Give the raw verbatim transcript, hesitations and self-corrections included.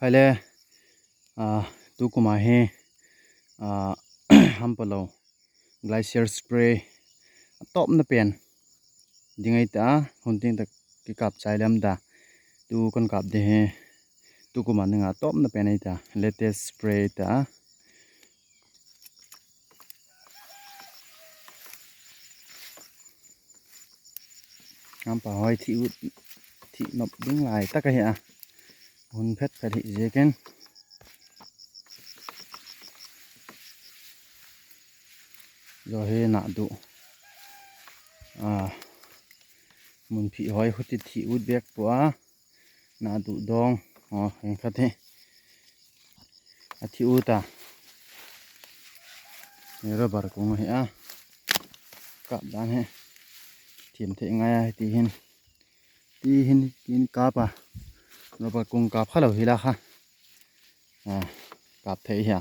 Khaile, ah, tu kum a hi, ah, hampalou glycer spray a tawpna pen ding ahi ta, hun teng tak kikap chai lem ta. Tu kon kap di hi, tu kum a ding a tawpna pen ahi ta, latest spray ahi ta. Hampa hoi thih ut, thih nop ding lai tak ahi a. Hun phet phet hi ziakin. Zaw hi na duh. Ah, mun phih hoi huti thih ut bek pua. Na duh dong. Oh, heng khat hi. A thih ut a. Hi rubber kung hi a. Kap dan hi. Thiam thei ngai a hi ti hin. Ti hin kin kap a. Rubber kung kap khalou hi la kha. Ah, kap thei hi a.